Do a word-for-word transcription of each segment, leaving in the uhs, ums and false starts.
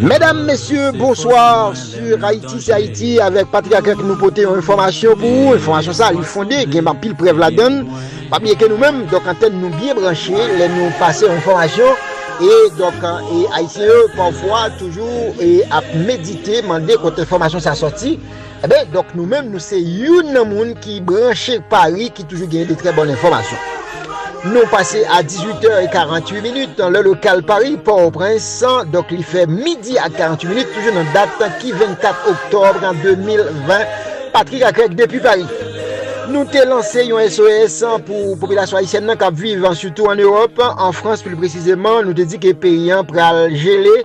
Medam, mesye, bonswa. Sur Haïti, c'est Haïti, avèk Patrick Acrec, nou pote yon enfòmasyon pou ou. Enfòmasyon sa, li fonde, gen anpil prèv ladan l. Pa bliye ke nou menm, donk, antèn nou byen branche lè nou pase yon enfòmasyon. E, donk, e, Ayisyen yo, pafwa, toujou, e, ap medite, mande kote enfòmasyon sa sòti. Eben, donk, nou menm, nou se youn nan moun ki branche Pari, ki toujou genyen de trè bòn enfòmasyon. Nou pase a dizuit è e karanntuit minit, lè lokal Pari, Pòtoprens, donk, li fè midi ak karanntuit minit, toujou nan dat ki vennkat oktòb de mil ven. Patrick Acrec depi Pari. Nou te lanse yon S O S pou popilasyon ayisyèn nan k ap viv, sitou ann Ewòp, an Frans pli presizeman, nou te di ke peyi an pral jele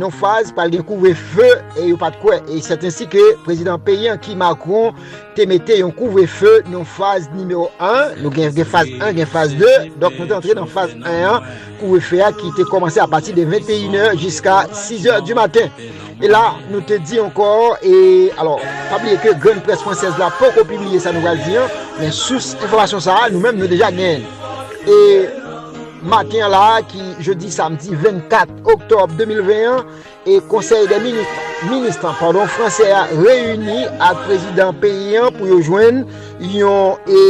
nan faz pral gen kouvrefe, e yo pa t kwè. E sèt ensi ke prezidan peyi an, ki Macron, te mete yon kouvrefe nan faz nimewo en. Nou gen, gen faz en, gen faz de. Donk, nou te antre nan faz en an, kouvrefe a ki te kòmanse apati de venteyen è jiska sizè di maten. E la, nou te di ankò, e, alò, pa bliye ke grenn près fransèz la poko pibliye sa nou pral di an, men sous enfòmasyon sa a, nou menm, nou deja genyen l. E maten an la, ki jodi samdi vennkat oktòb de mil ven an, e Konsèy dè minis, minis, padon, fransè a reyini ak prezidan peyi an pou yo jwenn yon, e,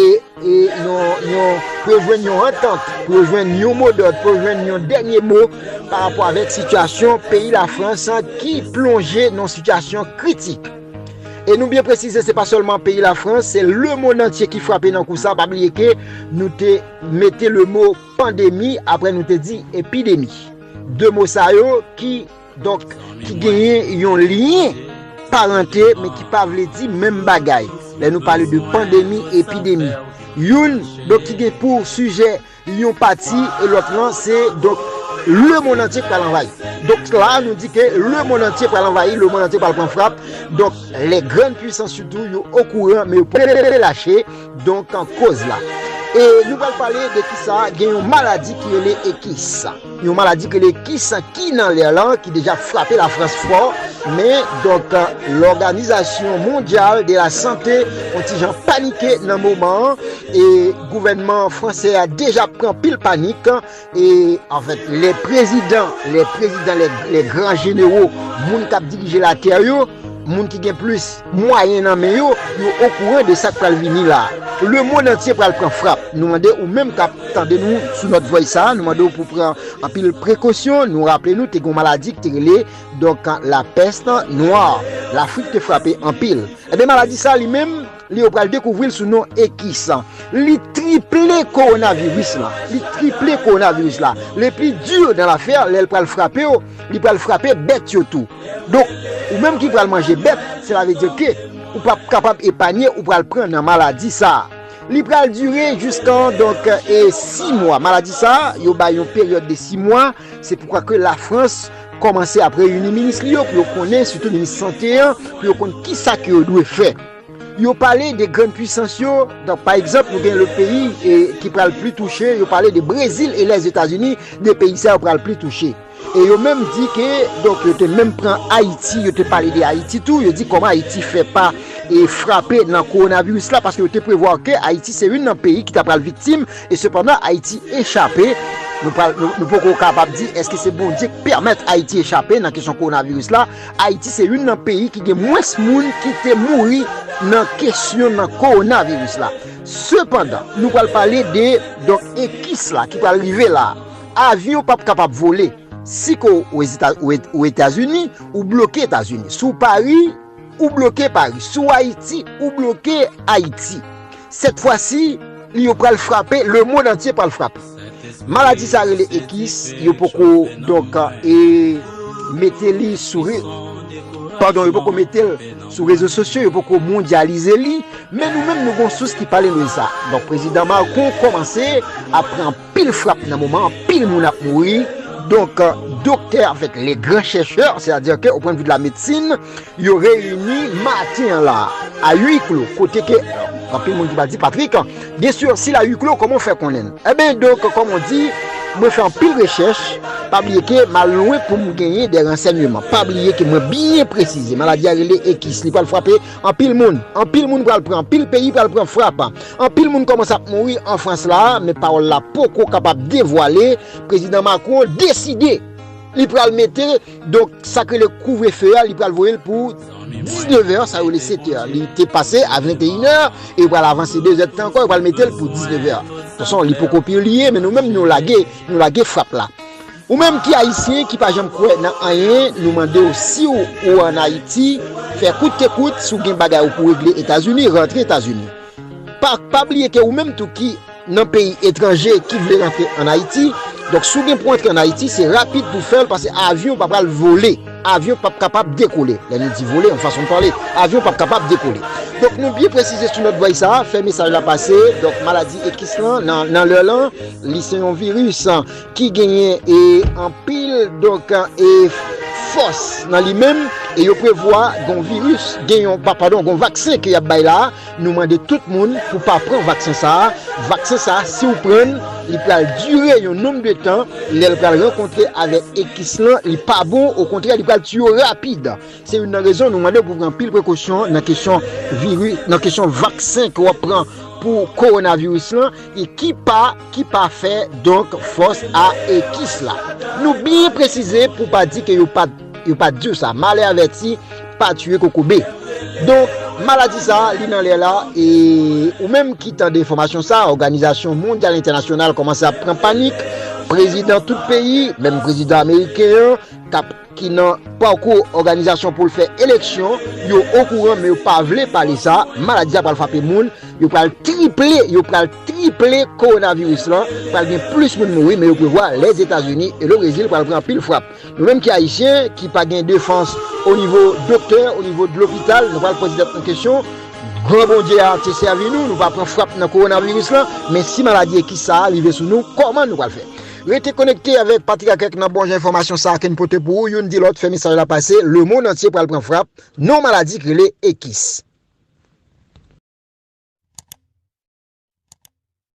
e yon, yon, pou yo jwenn yon antant, pou yo jwenn yon modòd, pou yo jwenn yon dènye mo pa rapò avèk sitiyasyon peyi Lafrans ki plonje nan sitiyasyon kritik. E nou byen presize, se pa sèlman peyi Lafrans, se lemonn antye ki frape nan kou sa. Pa bliye ke nou te mete le mo pandemi, apre nou te di epidemi. De mo sa yo ki, donk, ki genyen yon lyen parante, men ki pa vle di menm bagay. Lè nou pale de pandemi, epidemi, youn, donk, ki gen pou sijè yon pati, e lòt lan, se, donk, lemonn antye k pral anvayi. Donk, la, nou di ke lemonn antye pral anvayi, lemonn antye pral pran frap. Donk, les grandes puissances sitou, yo okouran, men yo pa lache, donk, koz la. E nou pral pale de kisa, gen yon maladi ki rele ekis. Yon maladi ki rele ekis ki nan lè lan, ki deja frape Lafrans fò, men, donk, Lòganizasyon Mondyal de la Sante, yon ti jan panike nan moman an, e gouvènman fransè a deja pran pil panik, e, anfèt, lè prezidan, lè prezidan, lè, lè gran jenero, moun k ap dirije latè yo, moun ki gen plis mwayen nan men yo, yo okouran de sa k pral vini la. Lemonn antye pral pran frap. Nou mande ou menm k ap tande nou sou nòt vòy sa, nou mande w pou pran anpil prekosyon. Nou raple nou, te gen yon maladi ki te rele, donk, lapès nwa. Lafrik te frape anpil. Ebyen, maladi sa, li menm, li yo pral dekouvri l sou non ekis. Li triple kowonaviris la. Li triple kowonaviris la. Le pli di dan lafè, lè l pral frape w, li pral frape bèt yo tou. Donk, ou menm ki pral manje bèt, sela vle di ke ou p ap kapab epanye, ou pral pran nan maladi sa a. Li pral dire jiskan, donk, e, sis mwa. Maladi sa a, yo bay yon peryòd de sis mwa. Se poukwa ke Lafrans kòmanse ap reyini minis li yo pou yo konnen, sitou minis sante an, pou yo konn kisa ke yo dwe fè. Yo pale de grann pwisans yo, donk, pa egzanp, nou gen lòt peyi, e, ki pral pli touche, yo pale de Brezil e Lèzetazini, de peyi sa yo pral pli touche. E yo menm di ke, donk, yo te menm pran Ayiti, yo te pale de Ayiti tou, yo di kòman Ayiti fè pa, e, frape nan kowonaviris la, paske yo te prevwa ke Ayiti se youn nan peyi ki ta pral viktim, e sepandan Ayiti echape. Nou pral, nou, nou poko kapab di èske se Bondye ki pèmèt Ayiti echape nan kesyon kowonaviris la. Ayiti se youn nan peyi ki gen mwens moun ki te mouri nan kesyon nan kowonaviris la. Sepandan, nou pral pale de, donk, ekis la ki pral rive la. Avyon p ap kapab vole. Si ke w Ozeta-, ou Et-, ou Etazini, ou bloke Etazini. Si w Pari, ou bloke Pari. Si w Ayiti, ou bloke Ayiti. Sèt fwa si, li yo pral frape, lemonn antye pral frape. Maladi sa rele ekis, yo poko, donk, e, mete li sou re-, padon, yo poko mete l sou rezo sosyo, yo poko mondyalize li, men nou menm nou gon sous ki pale nou de sa. Donk, prezidan Macron kòmanse ap pran anpil frap nan moman, anpil moun ap mouri. Donk, doktè avèk le gran chèchè, sètadi ke o pwen de vi de la medsin, yo reyini maten an la, a hui klo, kote ke, anpil moun ki pral di, Patrick, byen si l a hui klo, kòman w fè konnen l? Eben, donk, kòm on di, mwen fè anpil rechèch, pa bliye ke m al lwen pou m genyen de ransèyman. Pa bliye ke mwen byen presize, maladi a rele ekis, li pral frape anpil moun. Anpil moun pral pran, anpil peyi pral pran frap. Anpil moun kòmanse ap mouri an Frans la, men pawòl la poko kapab devwale. Prezidan Macron deside Li pral mete, donk, sa k rele kouvrefe a, li pral voye l pou diznèf è, sa yo rele sèt è. Li te pase a venteyin è, e yo pral avanse de zè tan ankò, yo pral mete l pou diznèf è. Fason, li poko pibliye, men nou menm nou lage, nou lage frap la. Ou menm ki ayisyen, ki pa janm kwè nan anyen, nou mande w, si w, ou ann Ayiti, fè kout ke kout, si w gen bagay ou pou regle Etazini, rantre Etazini. Pa, pa bliye ke ou menm tou ki nan peyi etranje ki vle rantre ann Ayiti, donk si w gen pou antre ann Ayiti, se rapid pou fè l, paske avyon pa pral vole. Avyon p ap kapab dekole. Lè nou di vole, yon fason de pale, avyon p ap kapab dekole. Donk nou byen presize sou nòt vway sa a, fè mesaj la pase. Donk maladi ekis lan, nan, nan lè lan, li se yon viris ki genyen e anpil, donk, e fòs nan li menm, e yo prevwa gen yon viris, gen yon, pa, padon, gen yon vaksen ke y ap bay la a. Nou mande tout moun pou pa pran vaksen sa a. Vaksen sa a, si w pran l, li pral dire yon nonb de tan, lè l pral rankontre avèk ekis lan, li pa bon, okontrè, li pral tiye w rapid. Se youn nan rezon nou mande w pou pran anpil prekosyon nan kesyon viri, nan kesyon vaksen ke w ap pran pou kowonaviris lan, e ki pa, ki pa fè, donk, fòs a ekis la. Nou byen presize pou pa di ke yo pa, yo pa di w sa. Malè avèti pa tiye kokobe. Donk, maladi sa a, li nan lè la, e ou menm ki tande enfòmasyon sa a, òganizasyon mondyal entènasyonal kòmanse ap pran panik, prezidan tout peyi, menm prezidan ameriken an, k ap, ki nan pakou òganizasyon pou l fè eleksyon, yo okouran, men yo pa vle pale sa, maladi a pral frape moun, yo pral triple, yo pral triple kowonaviris lan, pral gen plis moun mouri, men yo prevwa Lèzetazini e le Brezil pral pran anpil frap. Nou menm ki ayisyen, ki pa gen defans o nivo doktè, o nivo de lopital, nou pral poze tèt nou kesyon, gran Bondye a te sèvi nou, nou pa pran frap nan kowonaviris lan, men si maladi ekis sa a rive sou nou, kòman nou pral fè? Rete konekte avèk Patrick Akèk nan bon jan enfòmasyon sa a ke n pote pou ou, youn di lòt, fè mesaj la pase, lemonn antye pral pran frap, nan yon maladi ki rele ekis.